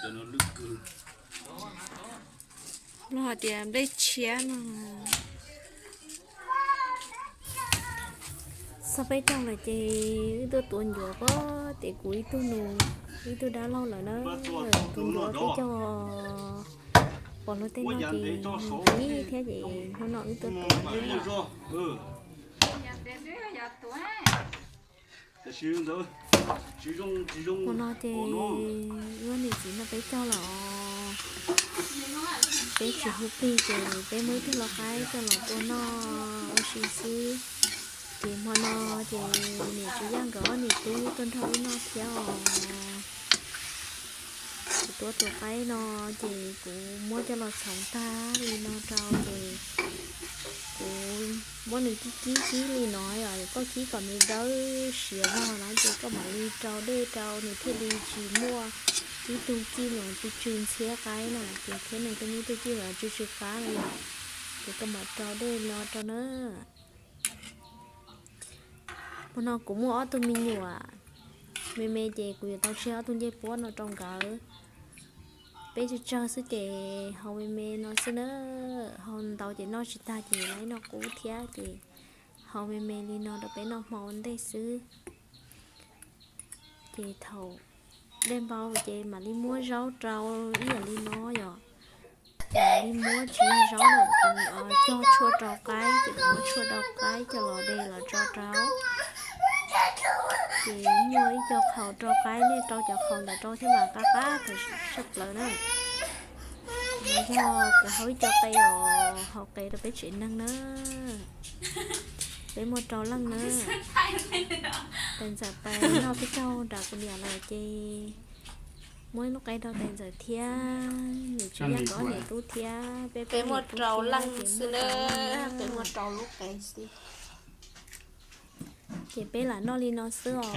Los hais tias nplej tshiab no. Txog peb caug lawm ces wb tuaj tua ncuav pob ces kuv ib tug nus, ib tug dab laug lawm na, tua ncuav peb caug. Pom luag tej no ces nws qhib thiab ces hnub no wb tuaj tua. Ua no ces wb niam txiv noj peb caug lawm os. Peb tsis hu plig ces peb muaj ib tug lau qaib coj los tua noj ua si xwb. Ces hmo no ces niam Tswv Yaj nkawd ob niam tub tuaj nrog wb noj thiab os. Kuv tua tus qaib no ces kuv muab coj los txhoov tag li no rau ces kuv muab nws kib kib kib li no, koj kib kom nws dawb siav vog na ces koj mam li rau dej rau nws thiaj li tsis muaj ib tug cij mas tsw tsw ntxhiab qaib na ces thiab nws tej me tug cij mas tsw tsw qab na yom. Ces koj mam rau dej no rau na. Hmo no kuv muaj ob tug me nyuam me me ces kuv yuav tau tseg ob tug ncej puab no rau nkawd. Peb tsawg tsawg xwb ces haus me me no xwb na, haus ntau ces noj tsis tag ces lawv noj qub thiab ces haus me me li no rau peb noj hmo ua ntej xwb. Ces thaum dej npau ces mam li muab zaub rau ib yam li no yom. Ces mam li muab tsis yog zaub na, kuv cog tshuaj rau qaib ces kuv muab tshuaj rau qaib coj los de los tso rau. Ces muaj ib co qhaus rau qaib, nej rau cov qhaus ntawd rau thiab mas qab qab tag saj plaws na. Nws yog kuv haus ib co qe os, haus qe rau peb tsev neeg na. Peb muaj rau leej na. Tais ntxawm pais noj peb caug nram kuv niam lawm ces muab ib lub qe rau tais ntxawm thiab, niam Tswv Yaj nkawd ob niam tub thiab peb, peb muaj rau leej xwb na, peb muaj rau lub qe xwb. Ces peb lam noj li no xwb os.